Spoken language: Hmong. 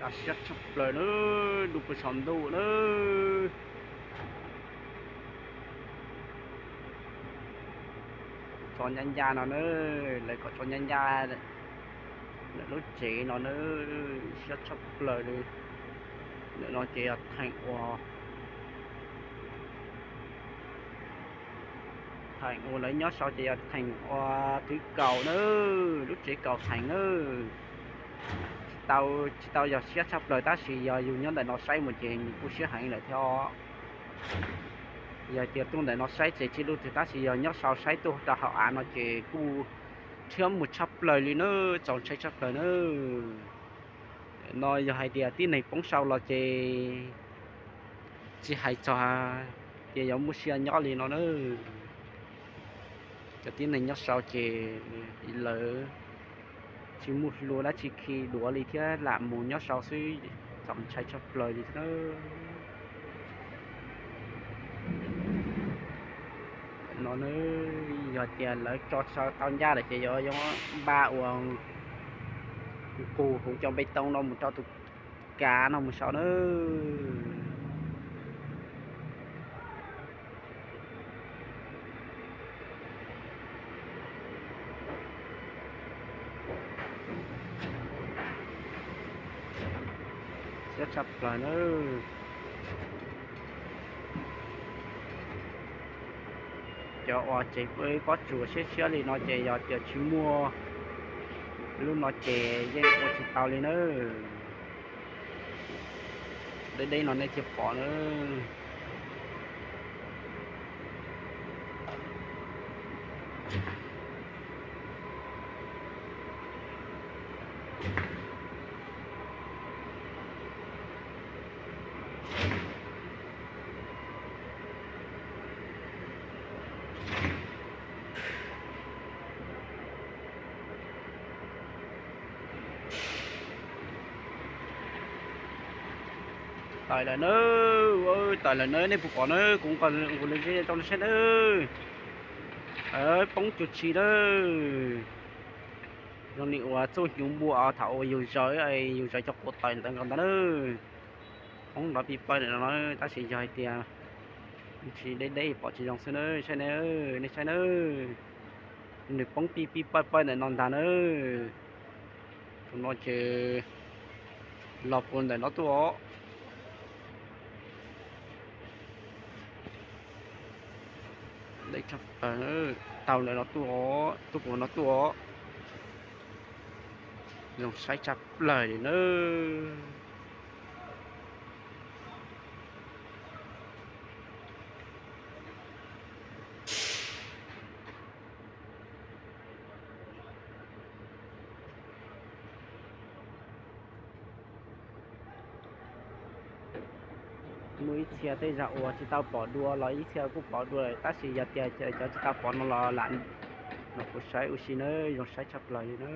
Siab tshaj plaws na, dub puag saum ntuj na. Tso ncaj ncaj no na, lawv kom tso ncaj ncaj lawm lub tsev no na, siab tshaj plaws li. Ntawm no ces yog theem ua, theem ua lawv nyob sau ces yog theem ua thwv kaus na, lub tsev kaus theem na. Tsis tau, tsis tau yog siab tshaj plaws tab sis yog yus nyob ntawm no saib mus ces nws kuj siab heev lawm thiab. Yog tias tuaj ntawm no saib ces tsis lub twg tab sis yog nyob sau saib tuaj rau hauv av no ces kuj rhiab mus tshaj plaws li na, txaus ntshai tshaj plaws na. No yog hais tias tib neeg poob sau los ces tsis hais txog tias yuav muaj sia nyob li no na. Cov tib neeg nyob sau ces lawv tsis muaj hlua dab tsi khi duav li thiab lam mus nyob sau xwb, txaus ntshai tshaj plaws li thiab. No yog tias lawv tso sau tau ncaj lawm ces yuav, yuav npaj ua nqus hauv cov npe too no mus rau tus kav no mus sau na. Siab tshaj plaws na. Cov uas tsev pob tsuas siab siab li no ces yog tias tsis muaj lub no ces yeej ua tsis tau li na. Deb deb no nej thiaj pom na. Tawm lawm na, tawm lawm na, nej puas pom na, kuv nqus lawv zeb rau nej saib na. Poob cuag tsi na. Zoo li uas txuj hnyuv npua thaum uas yus zaws, yus zaws cov quav tawm ntawd nkaus ntag na. Poob nrov pij pawg ntawm no na, tab sis yog hais tias tsis deb deb pom tsis zoo xwb na, saib na, nej saib na. Nws poob pij pij pawg pawg ntawm no ntag na. Tus no ces los puag ntawm no tuaj os. Deb tshaj plaws, taug ntawm no tuaj, tuaj puag no tuaj os. Zoo saib tshaj plaws li na. Muaj ib txhia tej zaum uas tsis tau pom dua los ib txhia kuj pom dua lawm, tab sis yog tias cov tsis tau pom no los lam, no kuv saib ua si na, zoo saib tshaj plaws li na.